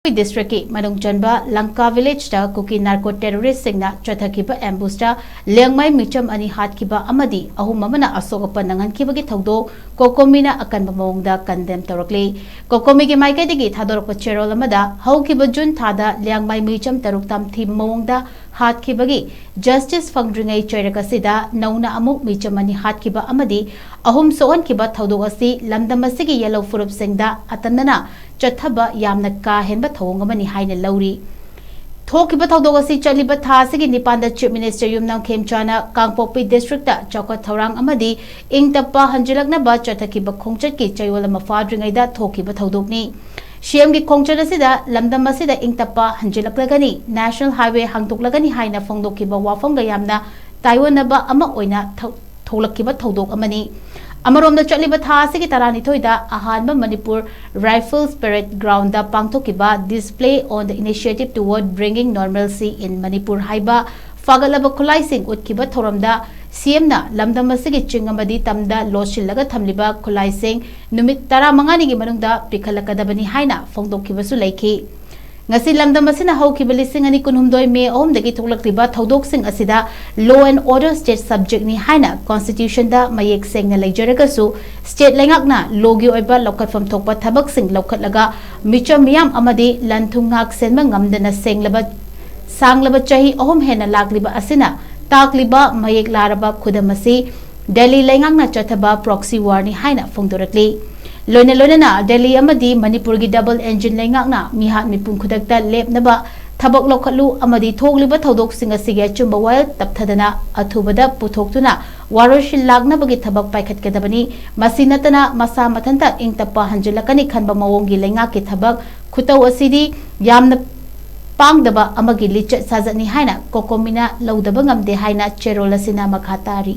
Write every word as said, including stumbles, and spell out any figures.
ꯀꯥꯡꯄꯣꯛꯄꯤ ꯗꯤꯁꯇ꯭ꯔꯤꯛꯀꯤ ꯃꯅꯨꯡ ꯆꯟꯕ ꯂꯪꯀꯥ ꯚꯤꯂꯦꯖꯇ ꯀꯨꯀꯤ ꯅꯥꯔꯀꯣ ꯇꯦꯔꯣꯔꯤꯁꯁꯤꯡꯅ ꯆꯠꯊꯈꯤꯕ ꯑꯦꯝꯕꯨꯁꯇ ꯂꯤꯌꯥꯡꯃꯩ ꯃꯤꯆꯝ ꯑꯅꯤ ꯍꯥꯠꯈꯤꯕ ꯑꯃꯗꯤ ꯑꯍꯨꯝ ꯑꯃꯅ ꯑꯁꯣꯛ ꯑꯄꯟ ꯅꯪꯍꯟꯈꯤꯕꯒꯤ ꯊꯧꯗꯣꯛ ꯀꯣꯀꯣꯃꯤꯅ ꯑꯀꯟꯕ ꯃꯑꯣꯡꯗ ꯀꯟꯗꯦꯝ ꯇꯧꯔꯛꯂꯤ꯫ ꯀꯣꯀꯣꯃꯤꯒꯤ ꯃꯥꯏꯀꯩꯗꯒꯤ ꯊꯥꯗꯣꯔꯛꯄ ꯆꯦꯔꯣꯜ ꯑꯃꯗ, ꯍꯧꯈꯤꯕ ꯖꯨꯟ ꯊꯥꯗ ꯂꯤꯌꯥꯡꯃꯩ ꯃꯤꯆꯝ ꯇꯔꯨꯛ ꯇꯝꯊꯤꯕ ꯃꯑꯣꯡꯗ ꯍꯥꯠꯈꯤꯕꯒꯤ ꯖꯁꯇꯤꯁ ꯐꯪꯗ꯭ꯔꯤꯉꯩ ꯆꯩꯔꯛ ꯑꯁꯤꯗ ꯅꯧꯅ ꯑꯃꯨꯛ ꯃꯤꯆꯝ ꯑꯅꯤ ꯍꯥꯠꯈꯤꯕ ꯑꯃꯗꯤ ꯑꯍꯨꯝ ꯁꯣꯛꯍꯟꯈꯤꯕ ꯊꯧꯗꯣꯛ ꯑꯁꯤ ꯂꯝꯗꯝ ꯑꯁꯤꯒꯤ ꯌꯦꯜꯍꯧ ꯐꯨꯔꯨꯞꯁꯤꯡꯗ ꯑꯇꯝꯅꯅ ꯆꯠꯊꯕ ꯌꯥꯝꯅ ꯀꯥ ꯍꯦꯟꯕ ꯊꯧꯑꯣꯡ ꯑꯃꯅꯤ ꯍꯥꯏꯅ ꯂꯧꯔꯤ꯫ ꯊꯣꯛꯈꯤꯕ ꯊꯧꯗꯣꯛ ꯑꯁꯤ ꯆꯠꯂꯤꯕ ꯊꯥ ꯑꯁꯤꯒꯤ ꯅꯤꯄꯥꯟꯗ Chief Minister ꯌꯨꯝꯅꯥꯝ ꯈꯦꯝꯆꯥꯅ ꯀꯥꯡꯄꯣꯛꯄꯤ ꯗꯤꯁꯇ꯭ꯔꯤꯛꯇ ꯆꯥꯎꯈꯠ ꯊꯧꯔꯥꯡ ꯑꯃꯗꯤ ꯏꯪ ꯇꯞꯄ ꯍꯟꯖꯤꯜꯂꯛꯅꯕ ꯆꯠꯊꯈꯤꯕ ꯈꯣꯡꯆꯠꯀꯤ ꯆꯌꯣꯜ ꯑꯃ ꯐꯥꯗ꯭ꯔꯤꯉꯩꯗ ꯊꯣꯛꯈꯤꯕ ꯊꯧꯗꯣꯛꯅꯤ꯫ ꯁꯤ ꯑꯦꯝꯒꯤ ꯈꯣꯡꯆꯠ ꯑꯁꯤꯗ ꯂꯝꯗꯝ ꯑꯁꯤꯗ ꯏꯪ ꯇꯞꯄ ꯍꯟꯖꯤꯜꯂꯛꯂꯒꯅꯤ, National Highway ꯍꯥꯡꯗꯣꯛꯂꯒꯅꯤ ꯍꯥꯏꯅ ꯐꯣꯡꯗꯣꯛꯈꯤꯕ ꯋꯥꯐꯝꯒ ꯌꯥꯝꯅ ꯇꯥꯏꯑꯣꯟꯅꯕ ꯑꯃ ꯑꯣꯏꯅ ꯊꯧ-, ꯊꯣꯛꯂꯛꯈꯤꯕ ꯊꯧꯗꯣꯛ ꯑꯃꯅꯤ꯫ ꯑꯃꯔꯣꯝꯗ, ꯆꯠꯂꯤꯕ ꯊꯥ ꯑꯁꯤꯒꯤ ꯇꯔꯥꯅꯤꯊꯣꯏꯗ ꯑꯍꯥꯟꯕ ꯃꯅꯤꯄꯨꯔ Rifles Parade Groundꯗ ꯄꯥꯡꯊꯣꯛꯈꯤꯕ Display on the Initiative Toward Bringing Normalcy in Manipur ꯍꯥꯏꯕ ꯐꯒꯠꯂꯕ ꯈꯨꯠꯂꯥꯏꯁꯤꯡ ꯎꯠꯈꯤꯕ ꯊꯧꯔꯝꯗ ꯁꯤ ꯑꯦꯝꯅ ꯂꯝꯗꯝ ꯑꯁꯤꯒꯤ ꯆꯤꯡ ꯑꯃꯗꯤ ꯇꯝꯗ ꯂꯣꯠꯁꯤꯜꯂꯒ ꯊꯝꯂꯤꯕ ꯈꯨꯠꯂꯥꯏꯁꯤꯡ ꯅꯨꯃꯤꯠ ꯇꯔꯥꯃꯉꯥꯅꯤꯒꯤ ꯃꯅꯨꯡꯗ ꯄꯤꯈꯠꯂꯛꯀꯗꯕꯅꯤ ꯍꯥꯏꯅ ꯐꯣꯡꯗꯣꯛꯈꯤꯕꯁꯨ ꯂꯩꯈꯤ꯫ ꯉꯁꯤ ꯂꯝꯗꯝ ꯑꯁꯤꯅ ꯍꯧꯈꯤꯕ ꯂꯤꯁꯤꯡ ꯑꯅꯤ ꯀꯨꯟꯍꯨꯝꯗꯣꯏ May ꯑꯍꯨꯝꯗꯒꯤ ꯊꯣꯛꯂꯛꯂꯤꯕ ꯊꯧꯗꯣꯛꯁꯤꯡ ꯑꯁꯤꯗ Law and Order state subjectꯅꯤ ꯍꯥꯏꯅ Constitutionꯗ ꯃꯌꯦꯛ ꯁꯦꯡꯅ ꯂꯩꯖꯔꯒꯁꯨ, state ꯂꯩꯉꯥꯛꯅ lawꯒꯤ ꯑꯣꯏꯕ ꯂꯧꯈꯠꯐꯝ ꯊꯣꯛꯄ ꯊꯕꯛꯁꯤꯡ ꯂꯧꯈꯠꯂꯒ ꯃꯤꯆꯝ ꯃꯤꯌꯥꯝ ꯑꯃꯗꯤ ꯂꯟ ꯊꯨꯝ ꯉꯥꯛ ꯁꯦꯟꯕ ꯉꯝꯗꯅ ꯁꯦꯡꯂꯕ, ꯁꯥꯡꯂꯕ ꯆꯍꯤ ꯑꯍꯨꯝ ꯍꯦꯟꯅ ꯂꯥꯛꯂꯤꯕ ꯑꯁꯤꯅ ꯇꯥꯛꯂꯤꯕ ꯃꯌꯦꯛ ꯂꯥꯔꯕ ꯈꯨꯗꯝ ꯑꯁꯤ ꯗꯦꯜꯂꯤ ꯂꯩꯉꯥꯛꯅ ꯆꯠꯊꯕ proxy warꯅꯤ ꯍꯥꯏꯅ ꯐꯣꯡꯗꯣꯔꯛꯂꯤ꯫ ꯂꯣꯏꯅ ꯂꯣꯏꯅꯅ ꯗꯦꯜꯂꯤ ꯑꯃꯗꯤ ꯃꯅꯤꯄꯨꯔꯒꯤ double engine ꯂꯩꯉꯥꯛꯅ ꯃꯤꯍꯥꯠ ꯃꯤꯄꯨꯡ ꯈꯨꯗꯛꯇ ꯂꯦꯞꯅꯕ ꯊꯕꯛ ꯂꯧꯈꯠꯂꯨ ꯑꯃꯗꯤ ꯊꯣꯛꯂꯤꯕ ꯊꯧꯗꯣꯛꯁꯤꯡ ꯑꯁꯤꯒꯤ ꯑꯆꯨꯝꯕ ꯋꯥꯌꯦꯜ ꯇꯞꯊꯗꯅ ꯑꯊꯨꯕꯗ ꯄꯨꯊꯣꯛꯇꯨꯅ ꯋꯥꯔꯣꯏꯁꯤꯟ ꯂꯥꯛꯅꯕꯒꯤ ꯊꯕꯛ ꯄꯥꯏꯈꯠꯀꯗꯕꯅꯤ꯫ ꯃꯁꯤ ꯅꯠꯇꯅ ꯃꯁꯥ ꯃꯊꯟꯇ ꯏꯪ ꯇꯞꯄ ꯍꯟꯖꯤꯜꯂꯛꯀꯅꯤ ꯈꯟꯕ ꯃꯑꯣꯡꯒꯤ ꯂꯩꯉꯥꯛꯀꯤ ꯊꯕꯛ ꯈꯨꯇꯧ ꯑꯁꯤꯗꯤ ꯌꯥꯝꯅ ꯄꯥꯡꯗꯕ ꯑꯃꯒꯤ ꯂꯤꯆꯠ ꯁꯥꯖꯠꯅꯤ ꯍꯥꯏꯅ ꯀꯣꯀꯣꯃꯤꯅ ꯂꯧꯗꯕ ꯉꯝꯗꯦ ꯍꯥꯏꯅ ꯆꯦꯔꯣꯜ ꯑꯁꯤꯅ ꯃꯈꯥ ꯇꯥꯔꯤ꯫